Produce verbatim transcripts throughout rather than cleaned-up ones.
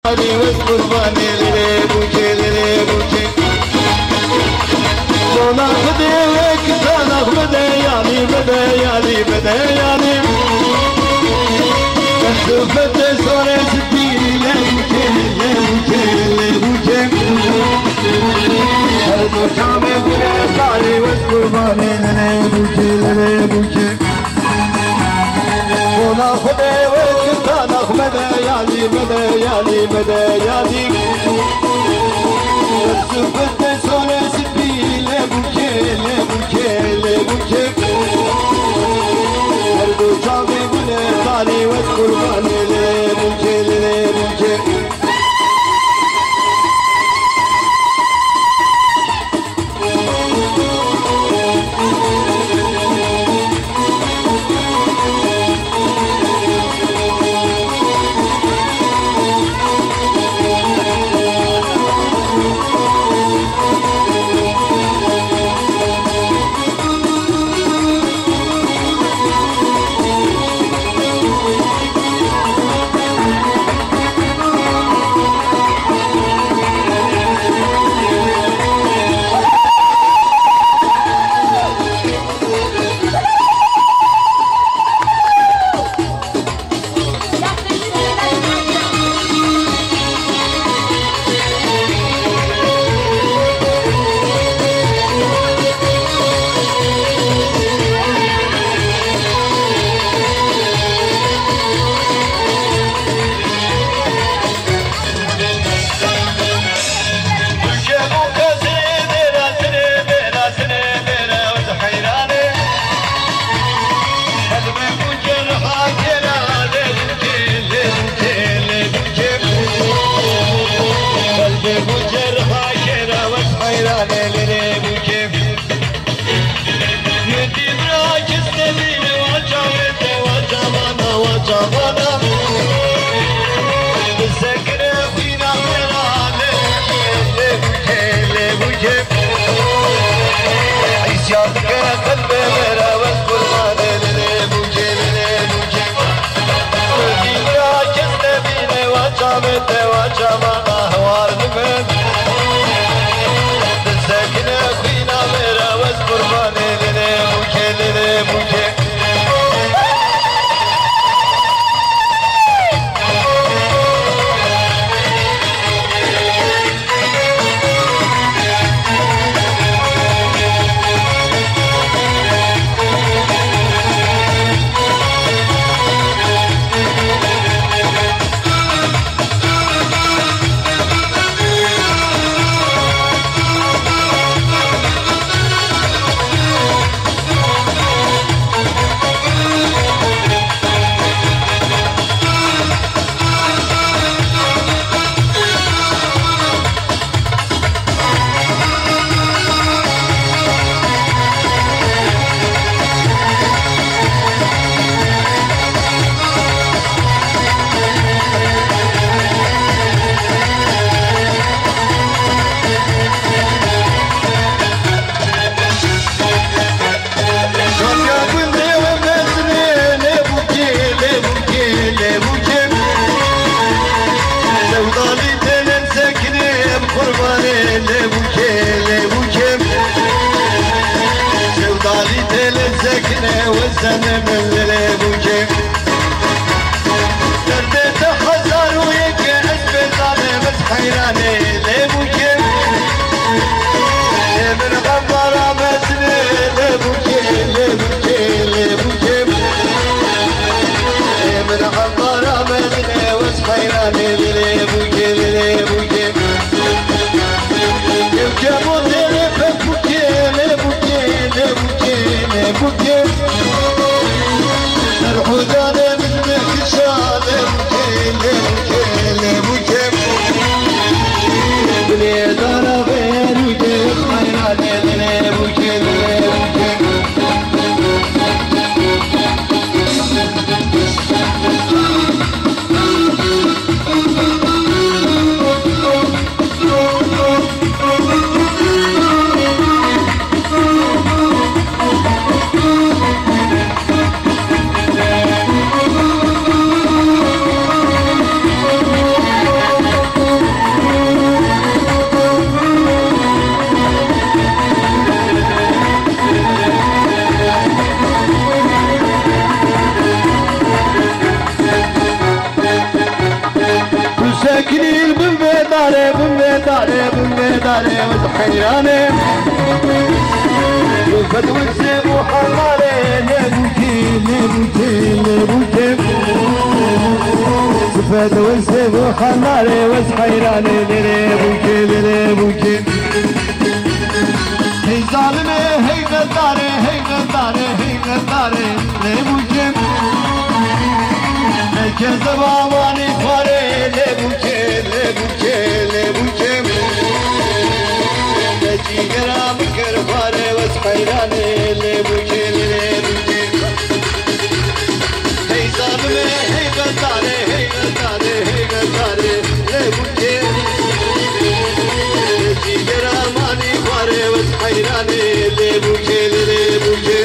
Yanî wek qurbanê lê bûkê, lê bûkê. Bona Xwedê wek tanax bide, yanî bide, yanî bide, yanî. Bextê sorê spî lê bûkê, lê bûkê, lê bûkê. Her du çavê gule sarî wek qurbanê lê bûkê, lê bûkê. Bona Xwedê wek tanax bide, yanî bide, yanî bide, yanî. Sifete sore spî lê bûkê, lê bûkê, lê bûkê. Her du çavê gule sarî wek qurbanê lê bûkê, lê bûkê. Şotiya gundê we mezinê, lê bûkê, lê bûkê, lê bûkê. Sewdalî têlên sekinê, em qurbanê, lê bûkê, lê bûkê. Sewdalî têlên sekinê, we zenê min, lê bûkê. Derdê te hezar û yek e, ez pêzanê, ez heyranê, lê bûkê. Ê min xemara mezinê, lê bûkê, lê bûkê, lê bûkê. Ê min xemara mezinê, ez heyranê, lê bûkê, lê bûkê. Yew kemo têlê pek bûkê, lê bûkê, lê bûkê, lê bûkê. Serxudanê min mekişa, lê bûkê, lê bûkê, lê bûkê. Bilê dara verûdê, xeyranê, lê bûkê, lê bûkê. Kilîl bin vê darê, bin vê darê, bin vê darê, ez heyranê. Sifet wesê bu halare, lê bûkê, lê bûkê, lê bûkê. Sifet wesê bu halare, ez heyranê, lê bûkê, lê bûkê. Hey zalimê, hey xetarê, hey xetarê, hey xetarê, lê bûkê. Neke zeva wanî xwarê, lê bûkê, lê bûkê, lê bûkê. Ne cîgera min kir xwarê, wez heyranê, lê bûkê, lê bûkê. Hey zalimê, hey xetarê, hey xetarê, hey xetarê, lê bûkê. Cîgera manî xwarê, wez heyranê, lê bûkê, lê bûkê.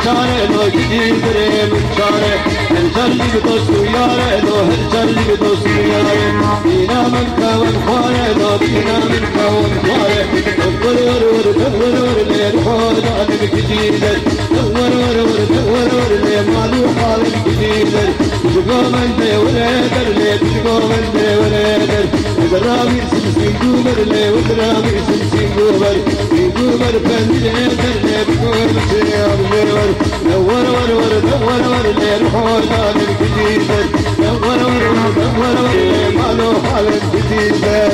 Çare do gidî birê min çare. Her çar jî bi dost û yare do, her çar jî bi dost û yare. Bîna min kewin xware do, bîna min kewin xware. Were were were, were were were, lê xwe danim gidî der. Were were were, were were were, lê mal û halim gidî der. Ji bo min dê were der, lê ji bo min dê were der. Wizra wî simsî guber, lê wizra wî simsî guber. Wî guber pendirê der, lê bi guber çê amjê wer. Ne were were were, ne were were, lê ruho danim gidî der. Ne were were were, ne were were, lê mal û halim gidî der.